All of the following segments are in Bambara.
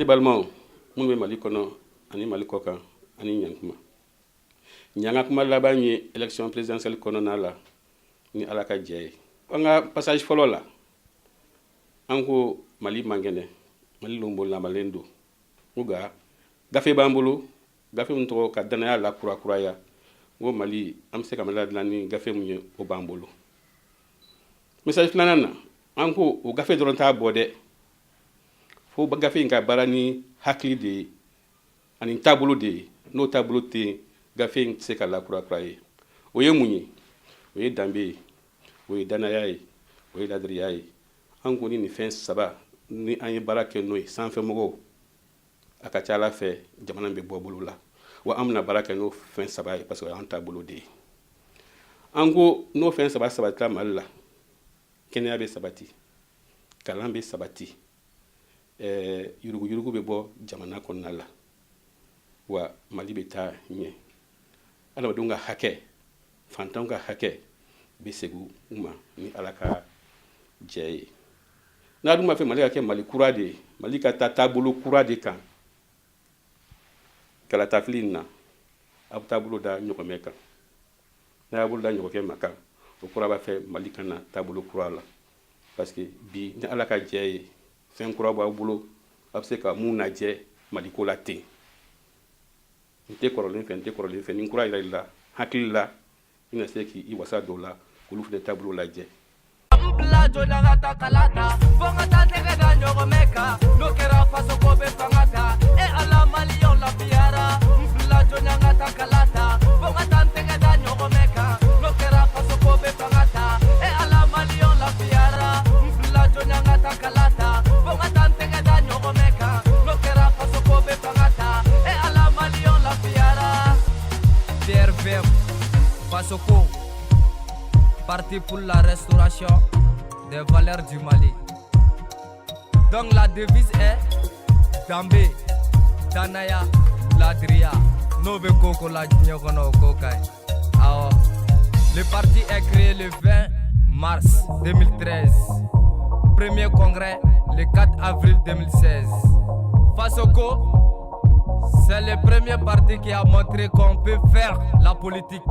Balimaw minnu bɛ Mali kɔnɔ ani Mali kɔ kan, ani ɲankuma. Ɲan ka kuma laban ye élection présidentielle kɔnɔna la, ni Ala ka jɛ ye. An ka passage fɔlɔ la, an ko Mali man kɛnɛ, Mali lonbolamalen don. Nka gafe b'an bolo, gafe min tɔgɔ ka danaya la kurakuraya. N ko Mali, an bɛ se ka Mali ladilan ni gafe mun ye, o b'an bolo. Message filanan na, an ko o gafe dɔrɔn t'a bɔ dɛ, fo gafe in ka baara ni hakili de ye ani taabolo de ye. N'o taabolo tɛ yen, gafe in tɛ se ka lakurakura ye. O ye mun ye? O ye danbe ye, o ye danaya ye, o ye ladiriya ye. An ko ni nin fɛn saba ni an ye baara kɛ n'o ye, sanfɛmɔgɔw, a ka ca Ala fɛ, jamana bɛ bɔ bolo la. Wa an bɛna baara kɛ n'o fɛn saba ye, parce que o y'an taabolo de ye. An ko n'o fɛn saba sabatila Mali la, kɛnɛya bɛ sabati, kalan bɛ sabati, yuruguyurugu bɛ bɔ jamana kɔnɔna la, wa Mali bɛ taa ɲɛ. Adamadenw ka hakɛ, fantanw ka hakɛ bɛ segin u ma, ni Ala ka jɛ ye. N'a dun b'a fɛ Mali ka kɛ Mali kura de ye, Mali ka taa taabolo kura de kan, kalatafili in na, a bɛ taa bolo da ɲɔgɔmɛ kan. N'a y'a bolo da ɲɔgɔkɛ ma kan, o kura b'a fɛ Mali ka na taabolo kura la, parce que bi, ni Ala ka jɛ ye, fɛn kura b'aw bolo, a bɛ se ka mun lajɛ Mali ko la ten. N tɛ kɔrɔlen fɛ, n tɛ kɔrɔlen fɛ. Ni kura yɛrɛ la hakili la, i na se k'i wasa dɔw la, k'olu fana taabolo lajɛ. N bila joona ka taa kala ta, fo n ka taa tɛgɛ da ɲɔgɔmɛ kan. N'o kɛra, faso ko bɛ fanga ta. E Ala, Maliyɛnw lafiyara. N bila joona ka taa kala ta, fo n ka taa n tɛgɛ da ɲɔgɔmɛ kan. N'o kɛra, faso ko bɛ fanga ta. E Ala, Maliyɛnw lafiyara. N bila joona ka taa kala ta, fo n ka taa n tɛgɛ da ɲɔgɔmɛ kan. N'o kɛra, faso ko bɛ fanga ta. E Ala, Maliyɛnw lafiyara. PRVM Fasoko, Parti pour la restauration des valeurs du Mali. Donc la devise est Danbe, Danaya, Ladiriya. N'o bɛ ko ko la diɲɛ kɔnɔ, o ko ka ɲi. Awɔ. Le parti est créé le 20 mars 2013. Premier congrès le 4 avril 2016. Fasoko, c'est le premier parti qui a montré qu'on peut faire la politique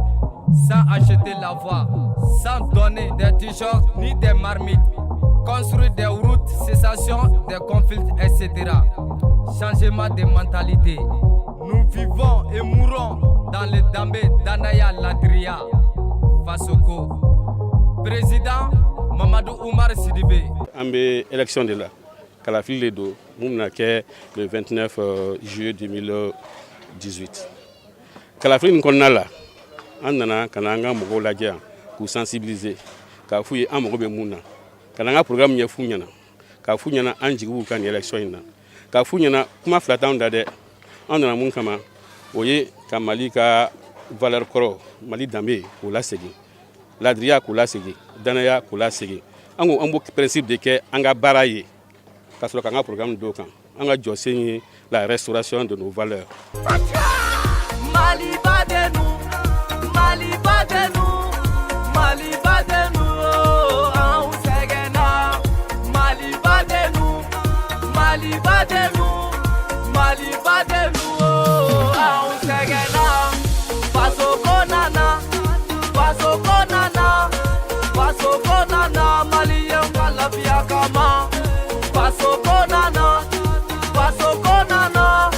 sans acheter la voix, sans donner des t-shirts ni des marmites, construire des routes, cessation des conflits, etc. Changement de mentalité. Nous vivons et mourons dans le Danbe, Danaya, Ladiriya. Fasoko. Président Mamadou Oumar Sidibé. An bɛ élection de la, kalafili de don mun bɛna kɛ le 29 juillet 2018. Kalafili nin kɔnɔna la, an nana ka na an ka mɔgɔw lajɛ yan, k'u sensibiliser, k'a f'u ye an mago bɛ mun na, ka na an ka programme ɲɛf'u ɲɛna, k'a f'u ɲɛna an jigi b'u kan nin élection in na, k'a f'u ɲɛna kuma fila t'anw da dɛ. An nana mun kama? O ye ka Mali ka valeur kɔrɔ, Mali danbe, k'o lasegin, ladiriya k'o lasegin, danaya k'o lasegin. An ko an b'o principe de kɛ an ka baara ye, ka sɔrɔ k'an ka programme d'o kan. An ka jɔsen ye la restauration de nos valeurs. Maliba de nous, Maliba de nous, Maliba de nous, anw sɛgɛnna. Maliba de nous, Maliba de nous, Maliba de nous, anw sɛgɛnna. Faso ko nana, faso ko nana, faso ko nana, Maliyɛnw ka lafiya kama. Faso ko nana, faso ko nana,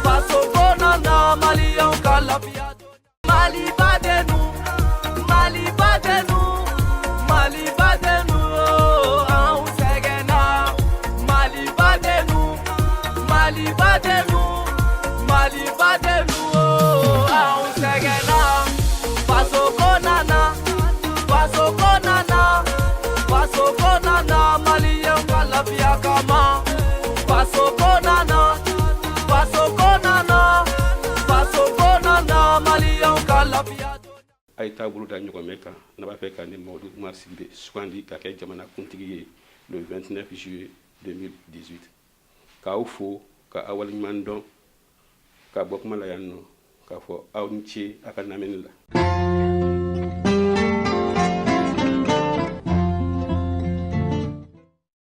faso ko nana, Maliyɛnw ka lafiya. Maliba de nous, Maliba de nous, Maliba de nous, anw sɛgɛnna. Maliba de nous, Maliba de nous, Maliba de nous, anw sɛgɛnna. Faso ko nana, faso ko nana, faso ko nana, Maliyɛnw ka lafiya kama. Faso ko nana, faso ko nana, faso ko nana, Maliyɛnw ka lafiya. A ye taabolo da ɲɔgɔnmɛ kan n'a b'a fɛ ka ni Mamadu Umar Sidibe sugandi ka kɛ jamana kuntigi ye le 29 juillet 2018. K'aw fo, ka aw waleɲuman dɔn, ka bɔ kuma la yan nɔ, k'a fɔ aw ni ce a ka lamɛnni la.